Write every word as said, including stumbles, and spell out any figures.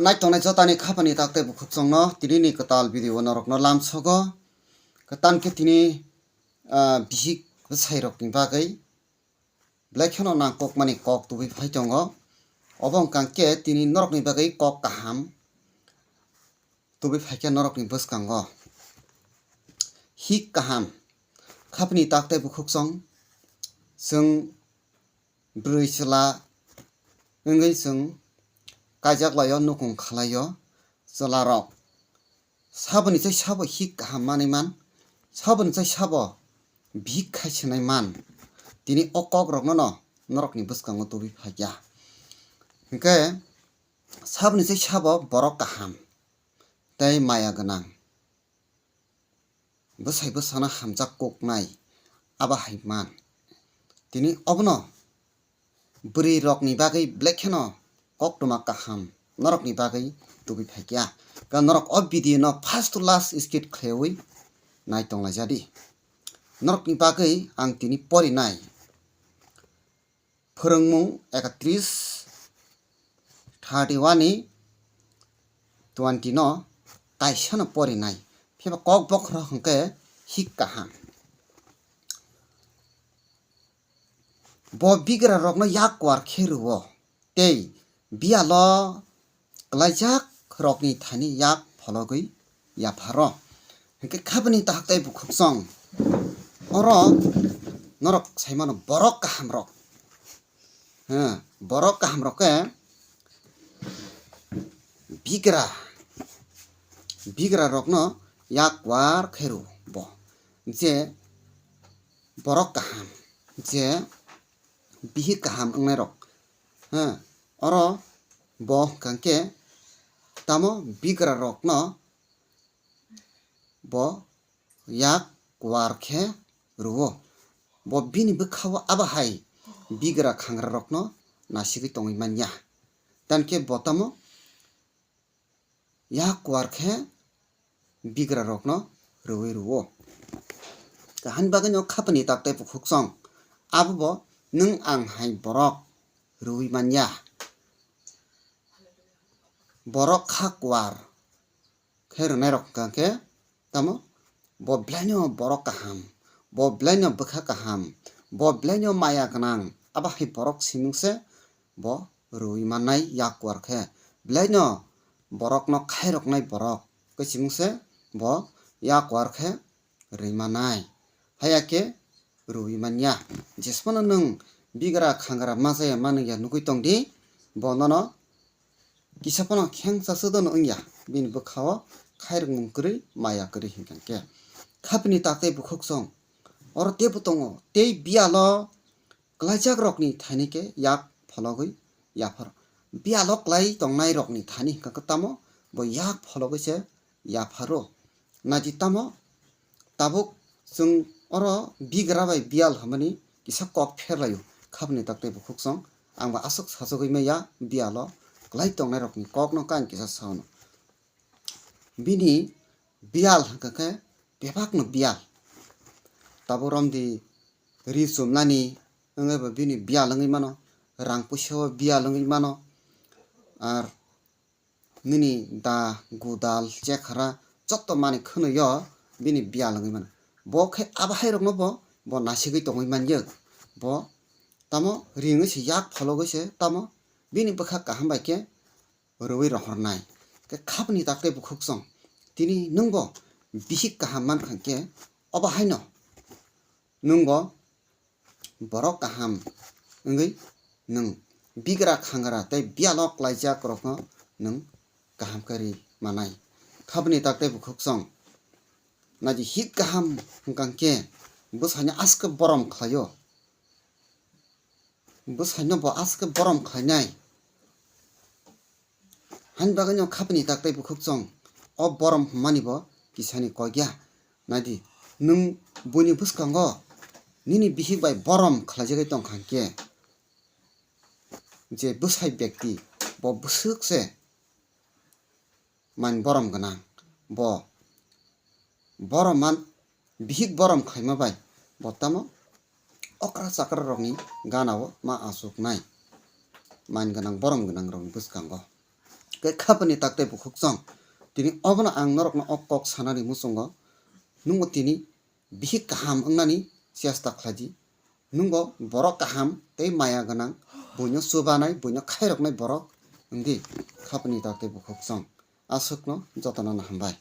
Nai tongnai jotani khapani tak tei bukhuk chwngno tini ni kwtal video o norokno lamsogo. Kwtal khe tini, ah, bihik bwsai rokni bagwi belai kheno nangkukmani kok tubui phai tongo. Obo wngkha khe tini norokni bagwi kok kaham tubui phaikha norokni bwskango. Hik kaham khapni tak tei bukhuk chwng, chwng bwrwi chwla wngwi chwng kaijak laio, nukung khwlaio chwlarok. Saboni chai sabo hik kaham manwi man, saboni chai sabo bihik khai swnai man. Tini o kok rokno no norokni bwskango tubui phaikha. Hinkhe saboni chai sabo borok kaham tei maya gwnang. Bwsai bwsano hamjak kuknai abo hai man. Tini obono bwrwi rokni bagwi belai kheno koktwma kaham norokni bagwi tubui phaikha. Ka norok o video no first to last skip khlaiwi nai tonglaijadi. Norokni bagwi ang tini porinai. Phwrwngmung ekatris, thirty one ni twenty no kaisa no porinai. Phiba kok bokhorok hwnkhe hik kaham. Bo bigra rokno yak kuar khe rwo tei biyalo kwlaijak rokni thani yak phologwi yapharo. Hinkhe khabini tahak tei bukhuk chwng. Oro norok saimano borok kaham rok. He, borok kaham rok khe bigra, bigra rokno yak kuar khe rw bo. Je borok kaham, je bihik kaham wngnai rok. He, oro bo hwnkha khe tamo bigra rokno bo yak kuar khe rwo. Bo bini bwkha-o abo hai bigra khangra rokno nasigwi tongwi man ya. Tamo khe bo tamo yak kuar khe bigra rokno rwui rwo. Kaham bagwi no khapani tak tei bukhuk chwng. Abo bo nwng ang hai borok rwui man ya. Borok kha kuar khe rwnairok hwnkha khe tamo bo belaino borok kaham, bo belaino bwkha kaham, bo belaino maya gwnang, abo hai borok simungse bo rwui mannai yak kuar khe. Belaino borokno khairoknai borok khe simungse bo yak kuar khe rwui mannai. Haya khe rwui man ya. Jesphano nwng bigra khangra machaya manwi ya nugwi tong di, bo nono kisa phano khengsa se dono wng ya, bini bwkha-o khairokmung kwrwi, maya kwrwi hwnkha khe. Khapini tak tei bukhuk chwng oro teibo tongo, tei biyalo kwlaijak rokni thani khe yak phologwi yapharo. Biyalo kwlai tongnai rokni thani hwnkha khe tamo bo yak phologwi se yapharo. Naidi tamo tabuk chwng oro bigra bai biyal hwnmani kisa kok pherlaio. Khapni tak tei bukhuk chwng ang bo aswk sajagwi maya biyalo kwlai tongnai rokni kokno khe ang kisa sao no. Bini biyal hwnkha khe bebakno biyal. Tabuk romdi ri chumnani wngwi bo bini biyal wngwi mano, rang puisa o biyal wngwi mano, ar nini da, gudal, chekhara, joto manwi khwnwi o bini biyal wngwi mano. Bo khe abo hai rokno bo, bo nasigwi tongwi man ya. Bo tamo ringwi se yak phologwi se tamo bini bwkha kaham bai khe rwui rohornai. Khe khapni tak tei bukhuk chwng. Tini nwng bo bihik kaham mankha khe obo haino nwng bo borok kaham wngwi nwng bigra khangra tei biyalo kwlaijak rokno nwng kaham khe ri manai. Khapni tak tei bukhuk chwng. Naidi hik kaham hwnkha khe bwsaino aske borom khlaio. Bwsaino bo aske borom khlainai. Hani bagwino khapni tak tei bukhuk chwng o borom hwnmani bo kisani kok ya. Naidi, nwng buini bwskango nini bihik bai borom khlaijagwi tongkha hinkhe, je bwsai bekti bo bwswk se man borom gwnang, bo borom man bihik borom khlaima bai bo tamo okra chakra rokni gana o ma achuknai, man gwnang borom gwnang rokni bwskango. Khe khapani tak tei bukhuk chwng. Tini obono ang norokno o kok sanani muchungo. Nwngbo tini bihik kaham wngnani chesta khlaidi. Nwngbo borok kaham tei maya gwnang, buino chubanai, buino khairoknai borok wngdi khapani tak tei bukhuk chwng. Aswkno jotono no hambai.